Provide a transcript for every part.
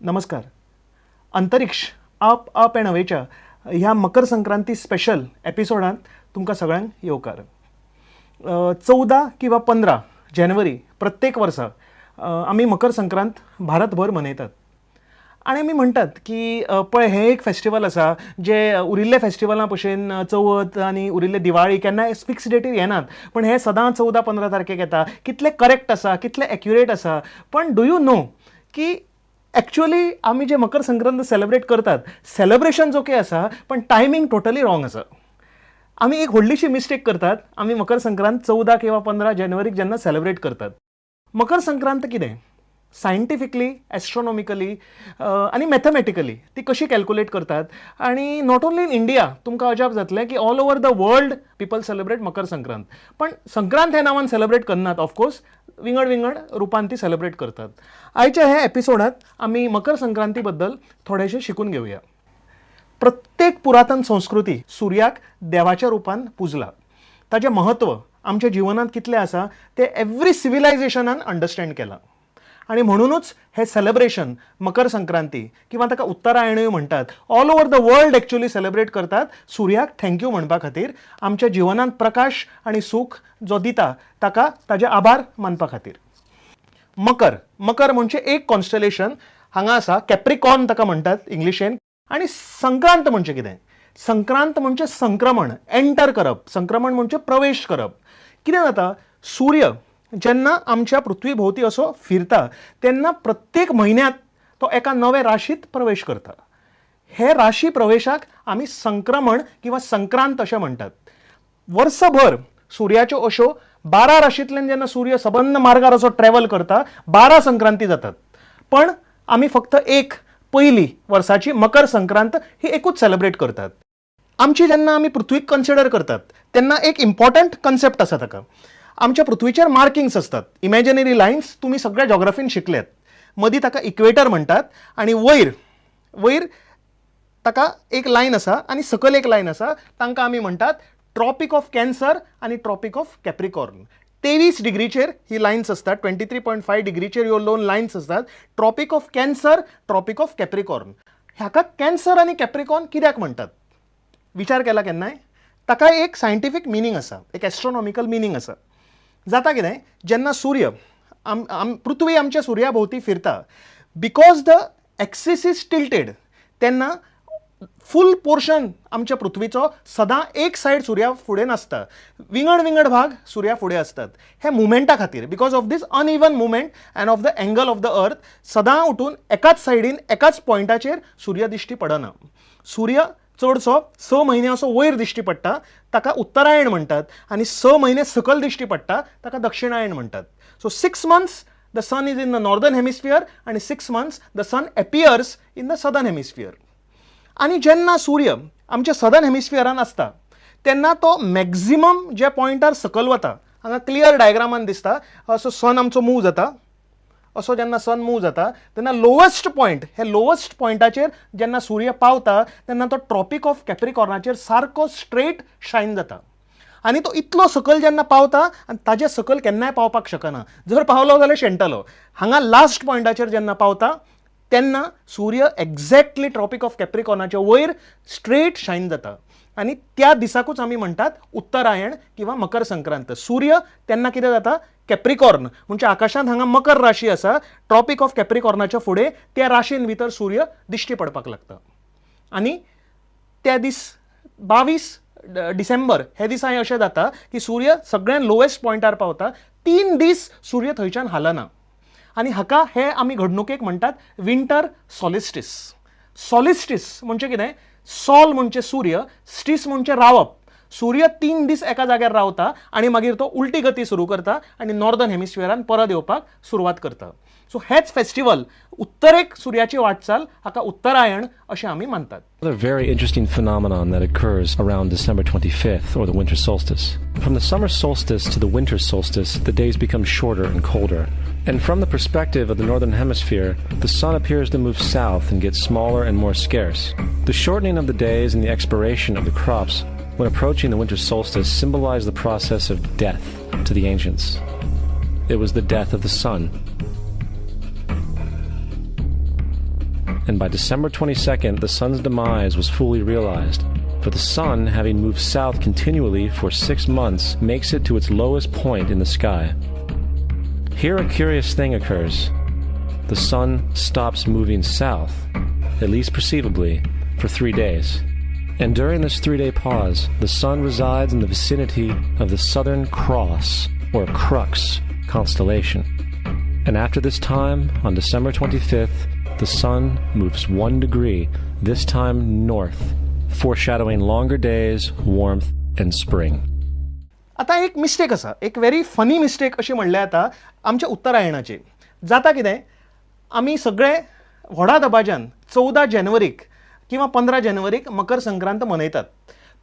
नमस्कार. अंतरिक्ष up up and अवेच्या ह्या मकर संक्रांती स्पेशल एपिसोडांत तुमकां सगळ्यांक येवकार. 14 किंवा 15 जानेवारी प्रत्येक वर्सा आमी मकर संक्रांत भारतभर मनयतात आनी आमी म्हणटात की पळय हें एक फेस्टिवल आसा जे उरिल्ले फेस्टिवलां भशेन चवथ आनी उरिल्ले दिवाळी केन्नाय फिक्स डेटीर येनात, पण हें सदां 14-15 तारखेक येता. कितलें करेक्ट आसा, कितलें एक्युरेट आसा, पण do you know की एक्चुअली आमी जे मकर संक्रांत सेलिब्रेट करतात, सेलिब्रेशन ओके आसा पण टायमींग टोटली रॉंग आसा. आमी एक व्हडलीशी मिस्टेक करतात. आमी मकर संक्रांत 14 किंवा 15 जानेवारीक जेन्ना सेलिब्रेट करतात, मकर संक्रांत कितें सायंटिफिकली, एस्ट्रोनॉमिकली आनी मॅथमॅटिकली ती कशी कॅल्कुलेट करतात आनी not only in India, तुमकां अजाप जातलें की all over the world people celebrate Makar Sankrant. पण संक्रांत ह्या नांवान सेलिब्रेट करनात, ऑफकोर्स विंगड विंगड रुपान ती सेलिब्रेट करतात. आयच्या ह्या एपिसोडांत आमी मकर संक्रांती बद्दल थोडेशें शिकून घेवया. प्रत्येक पुरातन संस्कृती सुर्याक देवाच्या रुपान पुजला. ताचें म्हत्व आमच्या जिवनांत कितलें आसा तें एवरी सिविलायझेशनान अंडरस्टँड केलां आनी म्हणुनूच हें सेलिब्रेशन मकर संक्रांती किंवा ताका उत्तरायणूय म्हणटात, all over the world actually celebrate करतात सुर्याक thank you म्हणपा खातीर, आमच्या जिवनांत प्रकाश आनी सूख जो दिता ताका ताजे आभार मानपा खातीर. मकर, मकर म्हणजे एक कॉन्स्टलेशन हांगा आसा, कॅप्रिकॉन ताका म्हणटात इंग्लिशेन. आनी संक्रांत म्हणजे कितें? संक्रांत म्हणजे संक्रमण, एंटर करप. संक्रमण म्हणजे प्रवेश करप. कितें जाता, सूर्य जेन्ना आमच्या पृथ्वी भोवती असो फिरता तेन्ना प्रत्येक म्हयन्यांत तो एका नव्या राशींत प्रवेश करता. हे राशी प्रवेशाक आमी संक्रमण किंवा संक्रांत अशें म्हणटात. वर्सभर सुर्याच्यो अश्यो 12 राशींतल्यान जेन्ना सूर्य सबंद मार्गार असो ट्रॅवल करता, 12 संक्रांती जातात. पण आमी फक्त एक पयली वर्साची मकर संक्रांत ही एकूच सेलिब्रेट करतात. आमची जेन्ना आमी पृथ्वीक कन्सिडर करतात तेन्ना एक इम्पॉर्टंट कन्सेप्ट आसा ताका. आमच्या पृथ्वीचेर मार्किंग्स आसतात, इमॅजिनरी लायन्स, तुमी सगळ्या जॉग्राफीन शिकल्यात. मदीं ताका इक्वेटर म्हणटात आनी वयर वयर ताका एक लायन आसा आनी सकयल एक लायन आसा. तांकां आमी म्हणटात ट्रॉपीक ऑफ कॅन्सर आनी ट्रॉपीक ऑफ कॅप्रिकॉर्न. 23 डिग्रीचेर ही लायन्स आसतात, 23.5 डिग्रीचेर ह्यो दोन लायन्स आसतात, Tropic of Cancer, Tropic of Capricorn. हाका कॅन्सर आनी कॅप्रिकॉर्न कित्याक म्हणटात, विचार केला केन्नाय? ताका एक सायंटिफीक मिनींग आसा, एक एस्ट्रोनॉमिकल मिनींग आसा. जाता कितें, जेन्ना सूर्य आम आम पृथ्वी आमच्या सुर्या भोंवती फिरता, because the axis is tilted, तेन्ना फूल पोर्शन आमच्या पृथ्वीचो सदां एक सायड सुर्या फुडें नासता, विंगड विंगड भाग सुर्या फुडें आसतात. हे मुवमेंटा खातीर, because of this uneven movement and of the angle of the earth, सदां उठून एकाच सायडीन एकाच पॉयंटाचेर सूर्य दिश्टी पडना. सूर्य चडसो 6 म्हयने असो वयर दिश्टी पडटा, ताका उत्तरायण म्हणटात, आनी 6 म्हयने सकयल दिश्टी पडटा, ताका दक्षिणायण म्हणटात. So 6 months the sun is in the northern hemisphere आनी 6 months the sun appears in the southern hemisphere. आनी जेन्ना सूर्य आमच्या सदर्न हेमिस्फियरान आसता तेन्ना तो मॅक्झिमम ज्या पॉयंटार सकयल वता, हांगा क्लियर डायग्रामान दिसता, असो सन आमचो मूव जाता. असो जेन्ना सन मूव जाता तेन्ना लोवस्ट पॉयंट, हे लोवस्ट पॉयंटाचेर जेन्ना सूर्य पावता तेन्ना तो ट्रॉपीक ऑफ कॅप्रिकॉर्नाचेर सारको स्ट्रेट शायन जाता. आनी तो इतलो सकयल जेन्ना पावता आनी ताजे सकयल केन्नाय पावपाक शकना, जर पावलो जाल्यार शेणटलो. हांगा लास्ट पॉयंटाचेर जेन्ना पावता तेन्ना सूर्य एक्झॅक्टली ट्रॉपीक ऑफ कॅप्रिकॉर्नाच्या वयर स्ट्रेट शायन जाता आनी त्या दिसाकूच आमी म्हणटात उत्तरायण किंवा मकर संक्रांत. सूर्य तेन्ना कितें जाता, कॅप्रिकॉर्न म्हणजे आकाशांत हांगा मकर राशी आसा, ट्रॉपीक ऑफ कॅप्रिकॉर्नाच्या फुडें त्या राशीन भितर सूर्य दिश्टी पडपाक लागता. आनी त्या दीस 22 डिसेंबर हे दिसा हें अशें जाता की सूर्य सगळ्यान लोवेस्ट पॉयंटार पावता. 3 दीस सूर्य थंयच्यान हालना आनी हाका हे आमी घडणुकेक म्हणटात विंटर सॉलिस्टीस. सॉलिस्टीस म्हणजे कितें? सॉल म्हणजे सूर्य, स्टीस म्हणजे रावप. सूर्य 3 दीस एका जाग्यार रावता आनी मागीर तो उलटी गती सुरू करता आनी नॉर्दर्न हेमिस्फियरान परत येवपाक सुरवात करता. सो हेच फेस्टिवल उत्तरेक सूर्याची वाटचाल, हाका उत्तरायण अशें आमी मानतात. Another very interesting phenomenon that occurs around December 25th, or the winter solstice. From the summer solstice to the winter solstice, the days become shorter and colder. And from the perspective of the northern hemisphere, the sun appears to move south and get smaller and more scarce. The shortening of the days and the expiration of the crops when approaching the winter solstice symbolize the process of death to the ancients. It was the death of the sun. And by December 22nd, the sun's demise was fully realized. For the sun, having moved south continually for 6 months, makes it to its lowest point in the sky. Here a curious thing occurs. The sun stops moving south, at least perceivably, for 3 days. And during this 3-day pause, the sun resides in the vicinity of the Southern Cross, or Crux, constellation. And after this time, on December 25th, the sun moves 1 degree, this time north, foreshadowing longer days, warmth, and spring. आतां एक mistake आसा, एक very funny mistake अशी म्हणल्यार जाता आमच्या उत्तरायणाची. जाता कितें, आमी सगळे व्हडा दबाज्यान 14 जानेवारीक किंवा 15 जानेवारीक मकर संक्रांत मनयतात.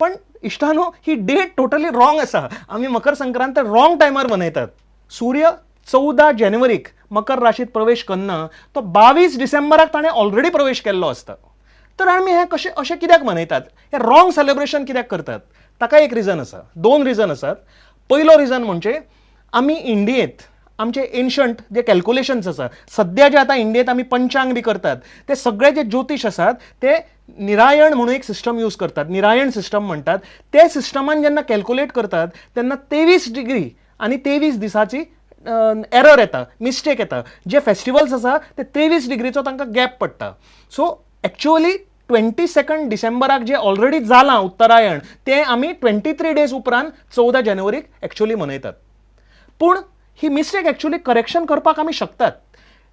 पण इश्टानो, ही डेट टोटली रॉंग आसा. आमी मकर संक्रांत रॉंग टायमार मनयतात. सूर्य 14 जानेवारीक मकर राशीत प्रवेश करना, तो 22 डिसेंबराक ताणें ऑलरेडी प्रवेश केल्लो आसता. तर आमी हें कशें, अशें कित्याक मनयतात? हें रॉंग सेलिब्रेशन कित्याक करतात? ताका एक रिजन आसा, दोन रिजन आसात. पयलो रिजन म्हणजे आमी इंडियेंत आमचे एन्शंट जे कॅल्कुलेशन्स आसा, सद्या जे आतां इंडियेंत आमी पंचांग बी करतात, ते सगळे जे ज्योतीश आसात ते निरायण म्हणून एक सिस्टम यूज करतात, निरायण सिस्टम म्हणटात. ते सिस्टमान जेन्ना कॅल्कुलेट करतात तेन्ना 23 डिग्री आनी 23 दिसाची एरर येता, मिस्टेक येता. जे फेस्टिवल्स आसा ते 23 डिग्रीचो तांकां गॅप पडटा. सो एक्चुअली 22 डिसेंबराक जे ऑलरेडी जालां उत्तरायण, तें आमी 23 डेज उपरांत 14 जानेवारीक एक्चुअली मनयतात. पूण ही मिस्टेक एक्चुअली करेक्शन करपाक आमी शकतात.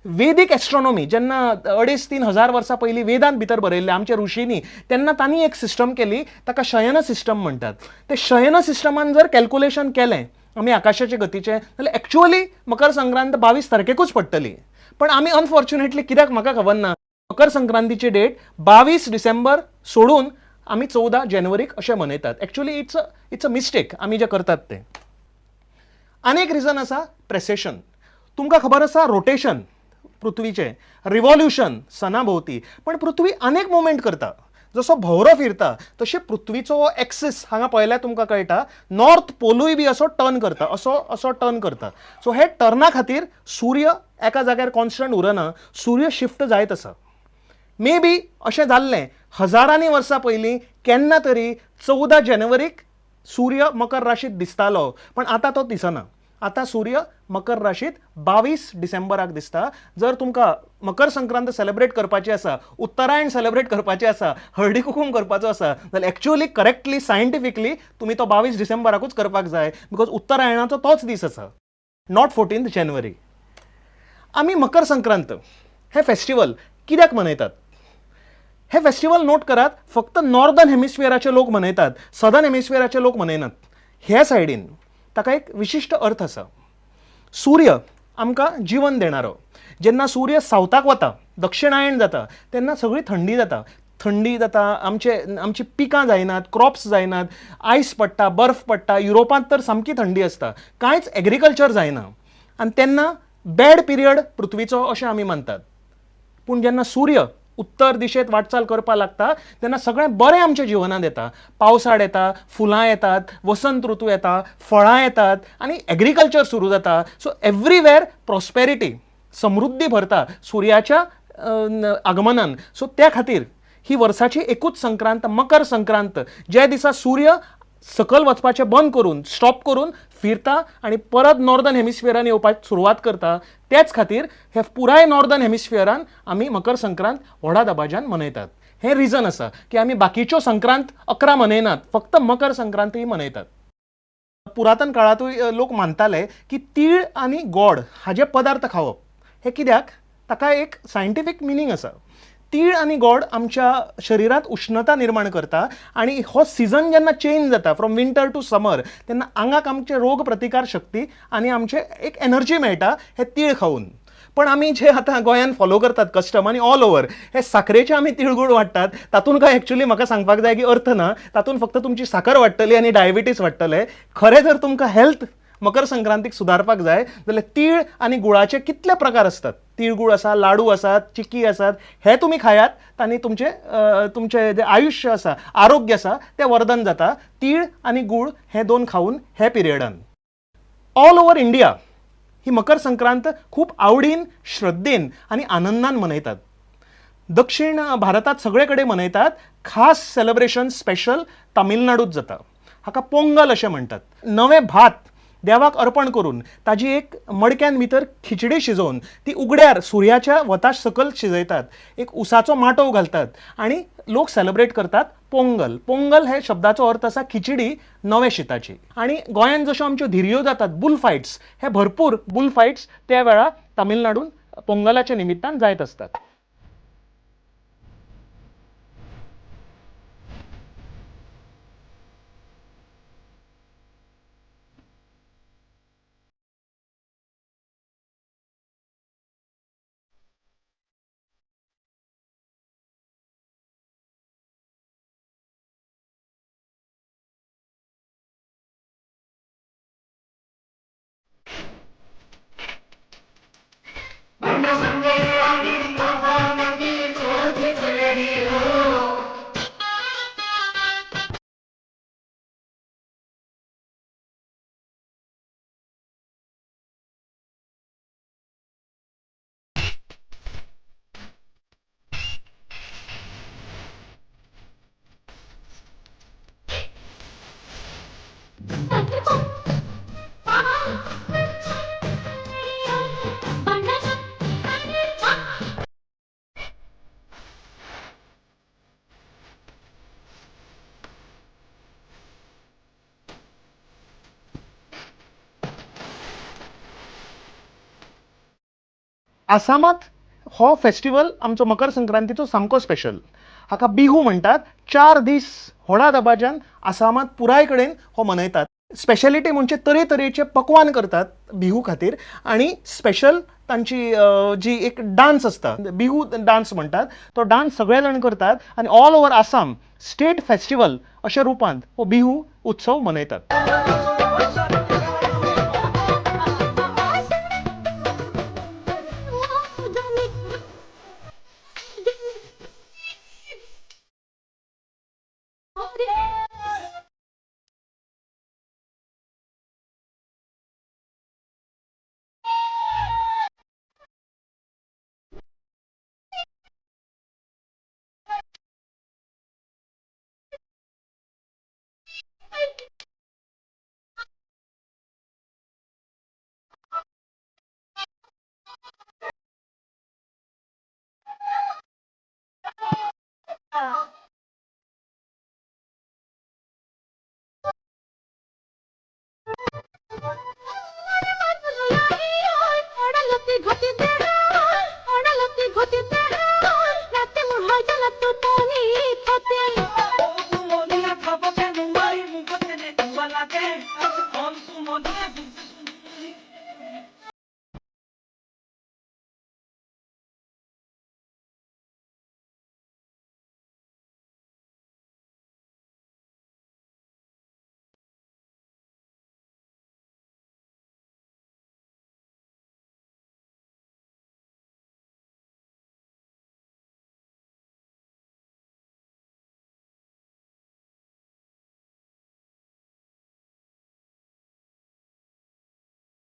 वेदीक एस्ट्रॉनॉमी जेन्ना 2.5-3 हजार वर्सां पयलीं वेदांत भितर बरयल्लें आमच्या ऋषींनी, तेन्ना तांणी एक सिस्टम केली, ताका शयन सिस्टम म्हणटात. ते शयन सिस्टमान जर कॅल्कुलेशन केलें आमी आकाशाचे गतीचें जाल्यार एक्चुअली मकर संक्रांत 22 तारखेकूच पडटली. पण आमी अनफॉर्च्युनेटली, कित्याक म्हाका खबर ना, मकर संक्रांतीची डेट 22 डिसेंबर सोडून आमी 14 जानेवारीक अशें मनयतात. Actually it's a mistake आमी जें करतात तें. आनी एक रिजन आसा, प्रेसेशन. तुमकां खबर आसा, रोटेशन पृथ्वीचें, रिवॉल्युशन सना भोंवती, पण पृथ्वी आनेक मुवमेंट करता. जसो भोंवरो फिरता तशें पृथ्वीचो एक्सिस हांगा पळयल्यार तुमकां कळटा, नॉर्थ पोलूय बी असो टर्न करता, असो असो टर्न करता. सो हे टर्ना खातीर सूर्य एका जाग्यार कॉन्स्टंट उरना, सूर्य शिफ्ट जायत आसा. मे बी अशें जाल्लें, हजारांनी वर्सां पयलीं केन्ना तरी 14 जानेवारीक सूर्य मकर राशीत दिसतालो, पण आतां तो दिसना. आतां सूर्य मकर राशीत 22 डिसेंबराक दिसता. जर तुमकां मकर संक्रांत सेलिब्रेट करपाची आसा, उत्तरायण सेलिब्रेट करपाचें आसा, हळदी कुकूम करपाचो आसा, जाल्यार एक्चुअली करेक्टली सायंटिफिकली तुमी तो 22 डिसेंबराकूच करपाक जाय, because उत्तरायणाचो तोच दीस आसा, not 14 जानेवारी. आमी मकर संक्रांत हें फेस्टिवल कित्याक मनयतात? हे फेस्टिवल नोट करात, फक्त नॉर्दर्न हेमिस्फियराचे लोक मनयतात, सदर्न हेमिस्फियराचे लोक मनयनात. ह्या सायडीन ताका एक विशिश्ट अर्थ आसा. सूर्य आमकां जिवन देणारो. जेन्ना सूर्य सावथाक वता, दक्षिणायन जाता, तेन्ना सगळी थंडी जाता, थंडी जाता, आमचे आमची पिकां जायनात, क्रॉप्स जायनात, आयस पडटा, बर्फ पडटा. युरोपांत तर सामकी थंडी आसता, कांयच एग्रीकल्चर जायना आनी तेन्ना बॅड पिरियड पृथ्वीचो अशें आमी मानतात. पूण जेन्ना सूर्य उत्तर दिशेंत वाटचाल करपाक लागता तेन्ना सगळें बरें आमच्या जिवनांत येता. पावसाळ येता, फुलां येतात, वसंत ऋतू येता, फळां येतात आनी एग्रीकल्चर सुरू जाता. सो एवरीवेर प्रॉस्पेरिटी, समृद्धी भरता सुर्याच्या आगमनान. सो त्या खातीर ही वर्साची एकूच संक्रांत, मकर संक्रांत, ज्या दिसा सूर्य सकयल वचपाचें बंद करून, स्टॉप करून फिरता आनी परत नॉर्दर्न हेमिस्फियरान येवपाक सुरवात करता, त्याच खातीर हे पुराय नॉर्दर्न हेमिस्फियरान आमी मकर संक्रांत व्हडा दबाज्यान मनयतात. हें रिजन आसा की आमी बाकीच्यो संक्रांत 11 मनयनात, फक्त मकर संक्रांत ही मनयतात. पुरातन काळांतूय लोक मानताले की तीळ आनी गोड हाजे पदार्थ खावप हे कित्याक, ताका एक सायंटिफीक मिनींग आसा. तीळ आनी गोड आमच्या शरिरांत उश्णता निर्माण करता आनी हो सिजन जेन्ना चेंज जाता फ्रॉम विंटर टू समर, तेन्ना आंगाक आमचे रोग प्रतिकार शक्ती आनी आमचे एक एनर्जी मेळटा हे तीळ खावन. पण आमी जे आतां गोंयांत फॉलो करतात कस्टम आनी ऑल ओवर, हे साखरेचे आमी तिळगूळ वाडटात, तातूंत काय एक्चुली म्हाका सांगपाक जाय की अर्थ ना. तातूंत फक्त तुमची साखर वाडटली आनी डायबिटीस वाडटले. खरें जर तुमकां हेल्थ मकर संक्रांतीक सुदारपाक जाय जाल्यार तीळ आनी गुळाचे कितले प्रकार आसतात, तिळगूळ आसा, लाडू आसात, चिकी आसात, हे तुमी खायात आनी तुमचें जें आयुश्य आसा, आरोग्य आसा, तें वर्धन जाता तीळ आनी गूळ हे दोन खावन हे पिरियडान. ऑल ओवर इंडिया ही मकर संक्रांत खूब आवडीन, श्रद्धेन आनी आनंदान मनयतात. दक्षिण भारतांत सगळे कडेन मनयतात. खास सेलिब्रेशन स्पेशल तामिळनाडूत जाता. हाका पोंगल अशें म्हणटात. नवें भात देवाक अर्पण करून ताजी एक मडक्यान भितर खिचडी शिजोवन ती उगड्यार सुर्याच्या वता सकयल शिजयतात. एक उसाचो माटोव घालतात आनी लोक सेलिब्रेट करतात पोंगल. पोंगल हे शब्दाचो अर्थ आसा खिचडी नव्या शिताची. आनी गोंयांत जश्यो आमच्यो धिरयो जातात, बुल फायट्स, हे भरपूर बुल फायट्स त्या वेळार तामिळनाडून पोंगलाच्या निमित्तान जायत आसतात. आसामात हो फेस्टिवल आमचो मकर संक्रांतीचो सामको स्पेशल. हाका बिहू म्हणटात. 4 दीस व्हडा दबाज्यान आसामात पुराय कडेन हो मनयतात. स्पेशलिटी म्हणजे तरेतरेचे पकवान करतात बिहू खातीर आनी स्पेशल तांची जी एक डान्स आसता, बिहू डान्स म्हणटात, तो डान्स सगळे जाण करतात आनी all over Assam state festival अशा रुपांत हो बिहू उत्सव मनयतात.